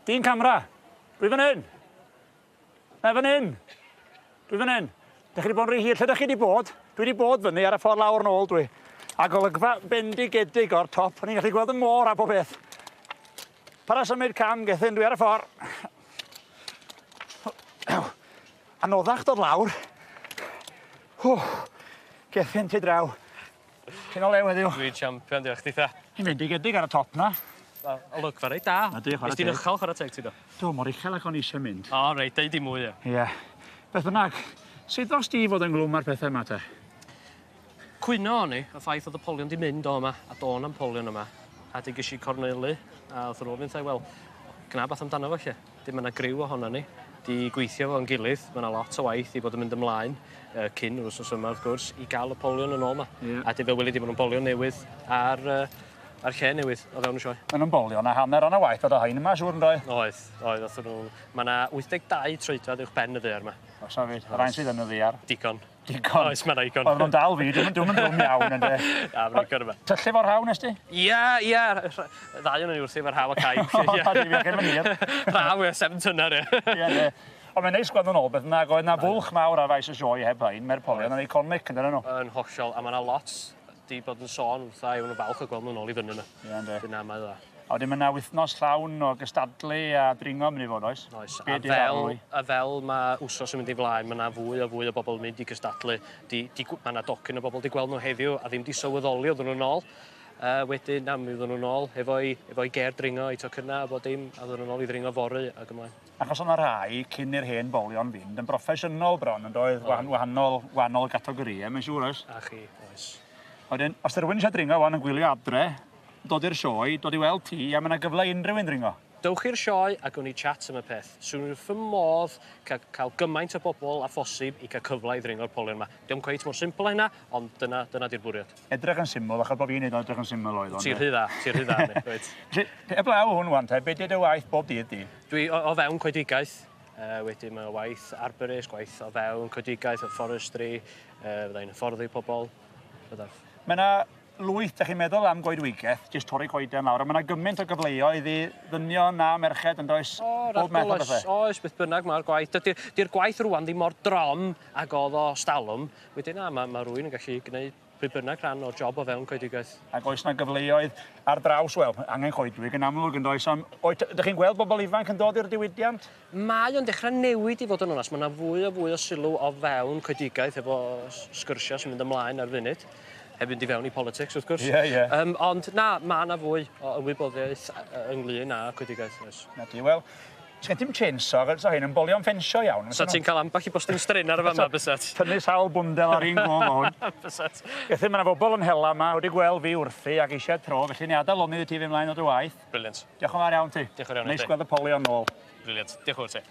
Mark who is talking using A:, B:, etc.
A: Dyn camera! Dwi fan hyn! Na, fan hyn! Dwi fan hyn. Dych chi wedi bod yn rhy hir. Lle dych chi wedi bod? Dwi wedi bod fyny ar y ffordd lawr nôl dwi. A golygfa bendigedig o'r top. O'n i'n gallu gweld y môr a pob beth. Para symud cam, Gethin, dwi ar y ffordd. Anoddach dod lawr. Hw. Gethin, ti draw. Ti'n o lew heddiw?
B: Dwi'n champion, diolch ditha.
A: Ti'n fendigedig ar y top na.
B: Olygfa reit da.
A: Ydy, chwarae
B: teg. Ti'n uchel chwarae teg ti do.
A: Do, mor uchel ac o'n i eisiau mynd.
B: O, reit, deud i mwy, ie.
A: Ie. Beth bynnag, sut ddos di fod ynghlwm â'r pethau yma te?
B: Cwyno o'n i, y ffaith oedd y polion di mynd o yma, a do na'm polion yma. A di ges i cornelu, a wrth yr ofyn thai, wel, gna beth amdano fo lle. Dim yna griw ohono ni. 'Di gweithio fo'n gilydd, ma' 'na lot o waith 'di bod yn mynd ymlaen yy cyn yr wsos yma wrth gwrs i ga'l y polion yn ôl 'ma.
A: Ie.
B: A 'dyn fel weli di ma' nw'n bolion newydd ar yy ar lle newydd o fewn y sioe.
A: Ma' nw'n bolion a hanner on y waith dod â rhein yma siŵr yndoedd?
B: Oedd, oedd athon nhw ma' 'na 82 troedfedd uwch ben y ddaear 'ma.
A: Oes 'na fyd, y rhain sydd yn y ddaear.
B: Digon.
A: Digon.
B: Oes, ma' 'na igon.
A: Oedden nhw'n dal fi, dwi'm yn dwi'm yn drwm iawn ynde.
B: Na, ma' 'na igon yma.
A: Tyllu fo'r rhaw nes di?
B: Ia, ia, ddau o'n ni wrthi efo'r rhaw a caib.
A: Ia. Di fi hir.
B: Rhaw ia, 7 tynnar ia.
A: Ia de. Ond mae'n neis gweld nhw'n ôl beth bynnag, oedd 'na fwlch mawr ar faes y sioe heb rhain, mae'r polion yn iconic yndyden nhw?
B: Yn hollol, a ma' 'na lot 'di bod yn sôn wrtha i, ma' nhw'n falch o gweld nhw'n ôl i fyny 'na.
A: Ie ynde.
B: Dyna mae dda.
A: A wedyn ma' 'na wythnos llawn o gystadlu a dringo yn mynd i fod oes?
B: Oes. A fel, a fel ma' wsos yn mynd i flaen, ma' 'na fwy a fwy o bobl yn mynd i gystadlu. Di, di, ma' 'na docyn o bobl 'di gweld nhw heddiw a ddim 'di sylweddoli oedden nhw'n ôl. Wedyn, na, mi fydden nhw'n ôl efo'i efo ger dringo, eu tocynnau a bod dim, a fydden nhw'n ôl i ddringo fory ac ymlaen.
A: Achos o'na rai cyn i'r hen bolion fynd yn broffesiynol bron yn doedd? Wahan, wahanol, wahanol gategorïau, mae'n siŵr oes?
B: A chi, oes.
A: Wedyn, os 'di rhywun eisiau dringo 'wan yn gwylio adre, dod i'r sioe, dod i weld ti, a ma' 'na gyfle i unrhyw un ddringo.
B: Dowch i'r sioe a gawn ni chat am y peth. Swn i wrth fy modd ca- cael gymaint o bobl â phosib i cael cyfle i ddringo'r polion 'ma. Dio'm cweit mor simple â hynna, ond dyna, dyna 'di'r bwriad.
A: Edrych yn syml, achos bo' fi'n neud o edrych yn syml oedd o,
B: Ti'n rhy dda, ti'n rhy dda am 'ny, reit.
A: Felly, heblaw hwn 'wan te, be' 'di dy waith bob dydd di?
B: Dwi o, o fewn coedigaeth, wedyn mae o waith arborist, gwaith o fewn coedigaeth, y forestry, fydda i'n hyfforddi pobl, byddaf.
A: Mae 'na lwyth, dach chi'n meddwl am goedwigaeth, jyst torri coeden lawr, a ma' 'na gymaint o gyfleoedd i ddynion a merched yndoes?
B: O,
A: Bob math o bethe.
B: Oes, beth bynnag ma'r gwaith. Dydi'r 'di'r gwaith rŵan ddim mor drom ag o'dd o stalwm. Wedyn na, ma' ma' rywun yn gallu gneud pryd bynnag rhan o'r job o fewn coedwigaeth.
A: Ac oes 'na gyfleoedd ar draws, wel, angen coedwig yn amlwg yndoes, ond oed- ydych chi'n gweld bobl ifanc yn dod i'r diwydiant?
B: Mae o'n dechrau newid i fod yn onast. Mae 'na fwy a fwy o sylw o fewn coedigaeth efo sgyrsiau sy'n mynd ymlaen ar funud. Heb fynd i fewn i politics wrth gwrs.
A: Ie, ie.
B: Um, ond na, mae 'na fwy o ymwybyddiaeth ynglyn â coedigaeth, oes.
A: Na ti, wel, sgen ti'm chainsaw, so hyn yn bolion ffensio iawn.
B: Sa ti'n cael ambell i bostyn strin ar y fama, bysat?
A: Tynnu sawl bwndel ar un go fo hwn.
B: Bysat.
A: Gethin, mae 'na bobl yn hela yma wedi gweld fi wrthi ac eisiau tro, felly ni adael lonydd i ti fy mlaen o dy waith.
B: Brilliant.
A: Diolch yn fawr iawn ti.
B: Diolch yn fawr iawn i
A: Neis
B: ti.
A: gweld y polion nôl.
B: Brilliant. Diolch yn fawr ti.